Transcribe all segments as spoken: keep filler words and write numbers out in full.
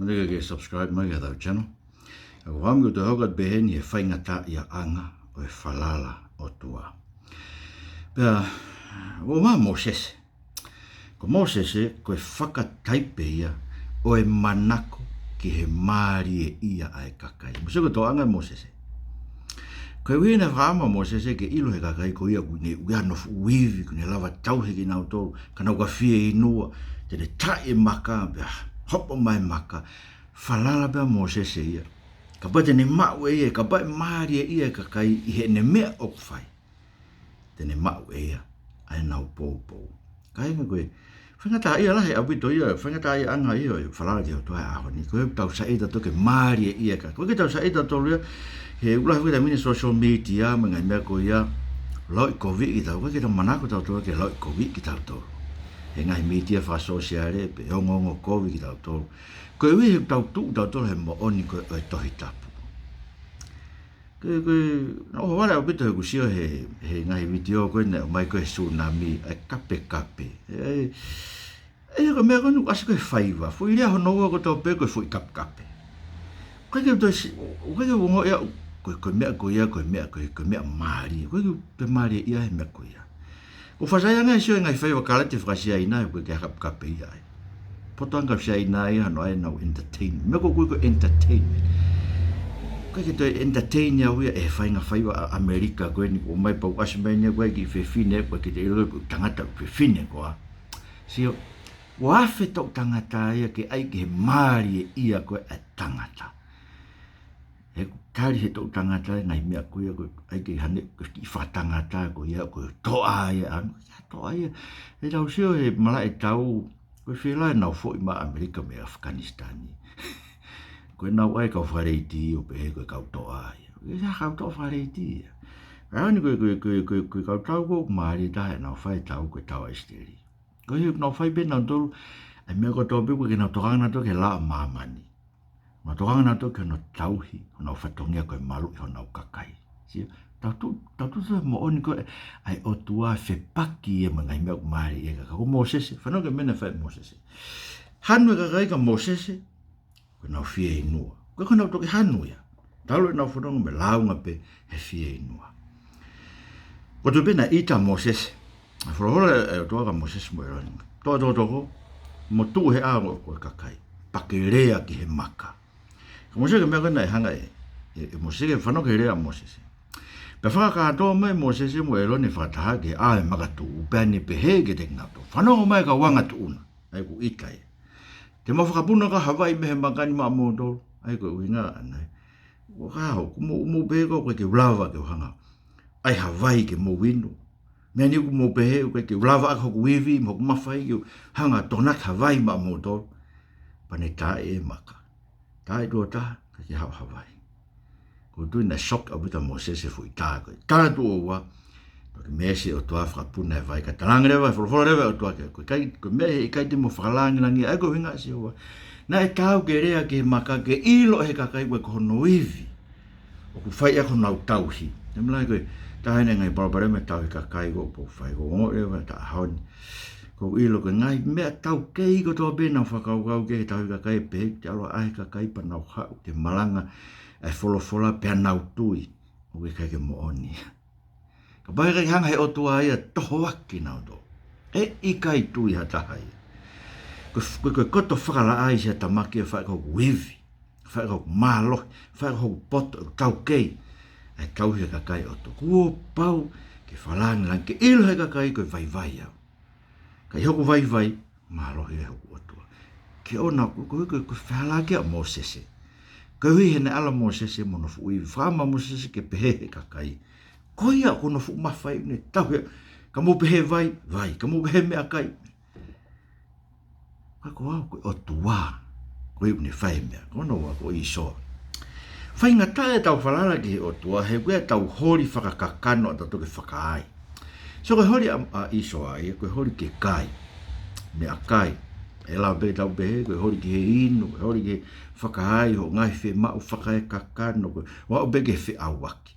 Manatuʻi ke subscribe mai ki heʻetau channel. ʻOku ou fakaʻamu ke u toe hoko atu pē heni he faingataʻaʻiaʻanga ʻo e falala ʻOtua. Pea, ʻo ma Mōsese. Ko Mōsese, ko e fakataipe ia ʻo e manako ki he mālieʻia ʻa e kakai. Mōsese ko e toʻanga ʻo Mōsese. Koeʻuhi naʻe fakaʻamu ʻa Mōsese ke ʻilo he kakai ko ia ʻoku ne ʻi ai hano fuʻu ivi, ʻoku ne lava tauhi kinautolu, ka nau ka fieinua, te ne taʻi e maka, pea hopo mai e maka, falala pē ʻa Mōsese ia. Kapau te ne maʻu ʻe ia, kapau ʻe mālieʻia e kakai ʻi heʻene meʻa ʻoku fai, te ne maʻu ʻe ia ʻa ʻenau poupou. Kāinga, ko e faingataʻaʻia lahi ʻaupito ia, faingataʻaʻiaʻanga ia ʻo e falala ki he ʻOtua he ʻaho ni. Ko e tau saiʻia tautolu ke mālieʻia ka. ʻOku ʻikai ke tau saiʻia tautolu ia, he ʻoku lahi e taimi ʻeni social media, mo e ngaahi meʻa ko ia, lauʻikoviʻi kitautolu, ʻoku ʻikai ke tau manako tautolu ke lauʻikoviʻi kitautolu. He ngaahi mītia fakasōsiale, pe ongoongokovi kitautolu. Koeʻuhi he ʻoku tau tuʻu tautolu he moʻoni ko ē ʻo e Tohi Tapu. Ko e, ko e, naʻe ʻohovale ʻaupito heʻeku sio he, he ngaahi vitiō ko ē naʻe ʻomai ko ē he sunami, ʻa e kapekape. ʻE, ʻe, ko e meʻa ko ē naʻe ʻasi ko ē he faiva. Foʻi lea hono ua kotoa pē ko e foʻi kapekape. ʻOku ʻikai ke u toe si-, ʻoku ʻikai ke u ongoʻi ia, ko e, ko e meʻa ko ia, ko e meʻa ko ē, ko e meʻa mālie. ʻOku ʻikai ke u toe mālieʻia he meʻa ko ia. ʻOku ou fakasaiʻia ange he sio he ngaahi faiva kalati faka-Siaina, ʻoku ʻikai ke ha kapekape ia ai. Poto ange ki Siaina ia, hano ʻai ʻenau entertainment. Meʻa ko ē ko e entertainment. ʻOku ʻikai ke toe entertain au ia ʻe he faʻahinga faiva ʻa ʻAmelika ko eni, ʻoku ʻomai pau ʻasi mai eni ʻoku ʻai e kiʻi fefine, ʻoku ʻikai ke te ʻilo pe ko e tangata pe fefine koā. Sio, ʻoku afe e toʻutangata ia ke ʻai ke mālieʻia ko ē ʻa e tangata. He ʻoku tali he toʻutangata e ngaahi meʻa ko ia, ʻoku ʻai ke hane, ko e kiʻi fakatangata ko ia, ko e toʻa ia, ʻa ʻenau, ko e toʻa ia. He tau sio he malaʻe tau, ko e fē lā ʻenau foʻi mei ʻAmelika mei ʻAfikanisitani. Ko ʻenau ʻai e kau faleiti ʻo pehē ko e kau toʻa ia. ʻIkai ha kau toʻa faleiti ia. ʻA eni ko e, ko e, ko e, ko e, ko e kau tau ʻoku mālie taha ʻenau fai e tau ko e tau ʻa ʻIsileli. Koeʻuhi ʻoku nau fai pē nautolu ʻa e meʻa kotoa pē ʻoku ʻikai ke nau tokanga nautolu ki he lao ʻa māmani. Nau tokanga nautolu ki hono tauhi honau fatongia ko e maluʻi honau kakai. Sio, tau tu-, tau tuʻu he moʻoni ko ē ʻa e ʻOtua fepaki ia mo e ngaahi meʻa ʻoku mālie ia ka ko Mōsese, fanongo ki he meʻa naʻe fai ʻe Mōsese. Hanu e kakai kia Mōsese, ko ʻenau fieinua. Ko e ko ʻenau toki hanu ia. Talu ʻenau fononga mo e lāunga pē he fieinua. Ko e tuʻu pē naʻe ʻita ʻa Mōsese. Folofola e ʻOtua kia Mōsese mo ʻĒlone. Toʻo e tokotoko, mo tuʻu he ʻao ʻo e kakai. Pea ke lea ki he maka. Ka Mōsese ko e meʻa ko ē naʻe hanga ʻe, ʻe, ʻe Mōsese ke fanongo ki he lea ʻa Mōsese. Pea fakakātoa mai ʻe Mōsese mo ʻĒlone fakataha ki he ʻao ʻo e makatuʻu, pea ne pehē kiate kinautolu. Fanongo mai kau angatuʻuna. ʻA ia ʻoku ʻita ia. Te mau fakapuna ʻa e vai mei he maka ni maʻamoutolu. ʻA ia ko e ʻuhinga ʻana ia. ʻOku ʻikai ke u, ʻoku mou, mou pehē ko ē ʻoku ʻikai ke u lava ke u hanga ʻai ha vai ke mou inu. Meʻa ni ʻoku mou pehē ʻoku ʻikai ke u lava ʻaki hoku ivi, mo hoku mafai ke u hanga ʻo tokonaki ha vai maʻamoutolu. Pea ne tā e maka. Tā e tuʻo taha, ʻikai ke haʻu ha vai. ʻOku ou tui naʻe shock ʻaupito ʻa Mōsese he foʻi tā ko ē. Tā tuʻo ua, pea ke meesi ʻOtua fakapuna e vai ka talaange leva, folofola leva ʻOtua ke, ko e ʻikai, ko e meʻa he ʻikai te mo fakalāngilangiʻia, ʻa ia ko e ʻuhinga ʻa Sihova. Naʻe taau ke lea ki he maka ke ʻilo ʻe he kakai ko ē ko hono ivi. ʻOku fai ʻaki honau tauhi. Nemalai ko e taha eni e ngaahi palopalema e tauhi kakai ʻoku ou fai, ʻoku ou ongoʻi leva he ʻaho ni. ʻOku ou ʻilo ko e ngaahi meʻa taukei kotoa pē naʻa nau fakakaukau ki he tauhi kakai pē, te ʻalu ʻa e kakai pea nau haʻu ke malanga ʻa e folofola pea nau tui. ʻOku ʻikai ke moʻoni. Kapau ʻe ʻikai hanga he ʻOtua ia ʻo tohoakiʻi kinautolu. ʻE ʻikai tui ha taha ia. Ko e, ko e, ko e koto fakalaʻā ʻa e siʻa tamaki ʻa e fai ko hoku ivi. Fai ko hoku mālohi, fai ko hoku poto, ʻoku taukei. ʻA e tauhi e kakai ʻOtua. Kuo pau ke fakalāngilangiʻia, ke ʻilo he kakai ko e vaivai au. Ka ʻi hoku vaivai, mālohi ʻa hoku ʻOtua. Ke ʻoua naʻa, ko, ko, ko, ko e fehālaaki ʻa Mōsese. Koeʻuhi he naʻe ʻalu ʻa Mōsese mo hono fuʻu ivi. Fakaʻamu ʻa Mōsese ke pehē he kakai. Ko ia ko hono fuʻu mafai ʻoku ne tauhi. Ka mou pehē vai, vai. Ka mou pehē meʻakai. Ka ko au ko e ʻOtua. Ko ia ʻoku ne fai e meʻa. Ko hono ua ko ʻĪsoa. Faingataʻa ʻetau falala ki he ʻOtua, he ʻoku ʻi ai ʻetau holi fakakakano ʻatautolu ke fakaai. So ko e holi ʻa, ʻa ʻĪsoa ia, ko e holi ki he kai. Meʻakai. ʻE lava pē ke tau pehē, ko e holi ki he inu, ko e holi ki he fakaai, hoʻo ngaahi fiemaʻu fakaekakano, ko e, ʻo aʻu pē ki he feʻauaki.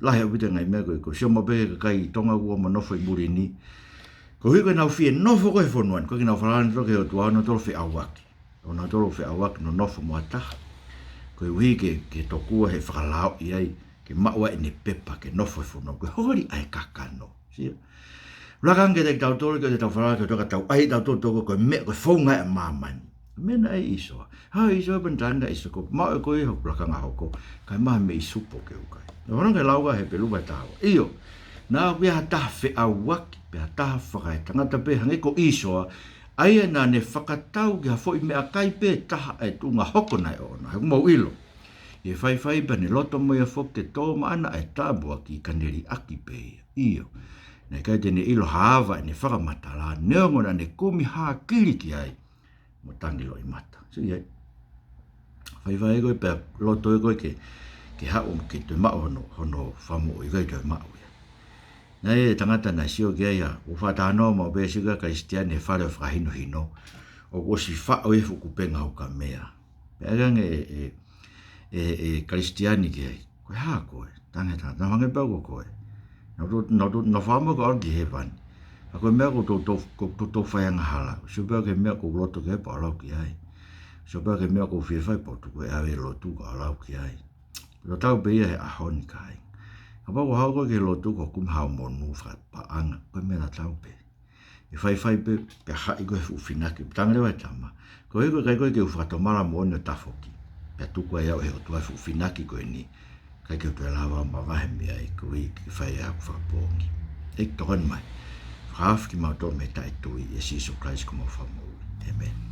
Lahi ʻaupito e ngaahi meʻa ko ē, ʻoku ou sio maʻu pē ki he kakai Tonga ʻoku mau nofo ʻi muli ni. Koeʻuhi ko ʻenau fie nofo ko ē he fonua ni, ʻoku ʻikai ke nau falala nautolu ki he ʻOtua, ʻoku nau feʻauaki. ʻo nautolu ʻoku feʻauaki nonofo mo ha taha. Koeʻuhi ke, ke tokua he fakalaoʻi ai, ke maʻu ai ʻene pepa, ke nofo he fonua. Ko e holi ʻa e kakano. Sio. Laka ange kiate kitautolu, ke tau falala, ke tau ka tau ʻai tautolu toko ko e meʻa, ko e founga ʻa māmani. Meʻa naʻe ʻi ʻĪsoa. Ha ʻIsoa pea ne talaange ʻe ʻĪsoa ko, maʻu ʻe koe hoku lakanga hoko. Kae ʻumaʻā mei supo ke u kai. Naʻe ʻosi ke lau ka he Hepelū vahe taha ua. ʻIo. Naʻa ʻoku ʻi ai ha taha feʻauaki, pe ha taha fakaetangata pē hangē ko ʻĪsoa. ʻA ia naʻa ne fakatau ki ha foʻi meʻakai pē taha ʻa e tuʻunga hoko naʻe ʻoʻona. He ʻoku mou ʻilo. ʻI he faifai pea ne loto mo ia foki ke tō maʻana ʻa e tāpuaki ka ne liʻaki pē ia. ʻIo. Naʻe ʻikai te ne ʻilo ha ava ʻene fakamatala, neongo naʻa ne kumi hākili ki ai mo tangi loʻimata. Sio ki ai. Faifai ko ē pea loto ē ko ē ke, ke haʻu ke toe maʻu hono, hono fakamoʻui, ʻikai toe maʻu ia. Naʻe ʻi ai e tangata naʻe sio ki ai ia, ʻoku fakatalanoa maʻu pē, sio ki ai Kalisitiane he fale ʻo e fakahinohino. ʻOku ʻosi faʻo e fuʻu kupenga ʻo ka meʻa. Pea ʻeke ange ʻe, ʻe, ʻe, ʻe Kalisitiane ki ai, ko e hā koe? Talaange ʻe he tangata, naʻa ku hangē pē au ko koe. Naʻa ku, naʻa ku, naʻa ku fakamoʻui ke u ʻalu ki hēvani. Ka ko e meʻa ʻoku toutou, ʻoku toutou fai angahala. Sio pē au ki he meʻa ʻoku ou loto ki ai pea u lau ki ai. Sio pē au ki he meʻa ʻoku ou fie fai pea u tuku e ʻave e lotu kae u lau ki ai. Pea tatau pē ia he ʻaho ni kāinga. Kapau ʻoku haʻu koe ki he lotu ʻo kumi haʻo monū fakapaʻanga, ko e meʻa tatau pē. ʻE faifai pē, pea haʻi koe he fuʻu finaki, pea talaange leva ʻe he tama, koeʻuhi ko e ʻikai ko ē ke u fakatomala moʻoni ʻo tafoki, pea tuku ai au ʻe he ʻOtua e fuʻu finaki ko eni, ʻikai ke u toe lava ʻo mavahe mei ai, koeʻuhi ke fai ʻe au ʻeku fakapoongi. ʻEiki, tokoni mai. Fakahaofi kimautolu mei he taʻetui, ʻia Sīsū Kalaisi ko homau Fakamoʻui. ʻĒmeni.